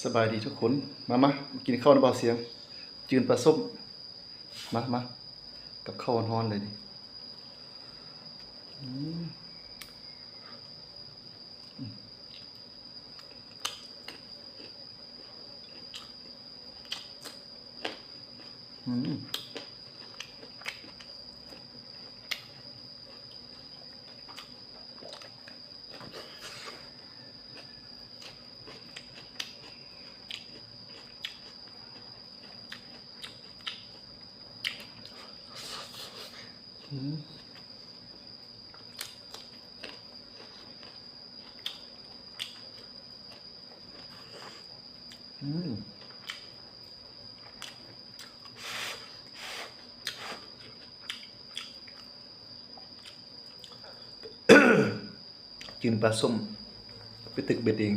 ສະບາຍດີທຸກຄົນ ມາ ມາ ມາກິນເຂົ້ານຳບ່າວຊຽງ ຈືນປາສົ້ມ ມາ ມາ ກັບເຂົ້າຮ້ອນໆເລີຍນີ້ ອືມ ອືມ. ຈືນປາສົ້ມ ໄປຕຶກເບັດເອງ.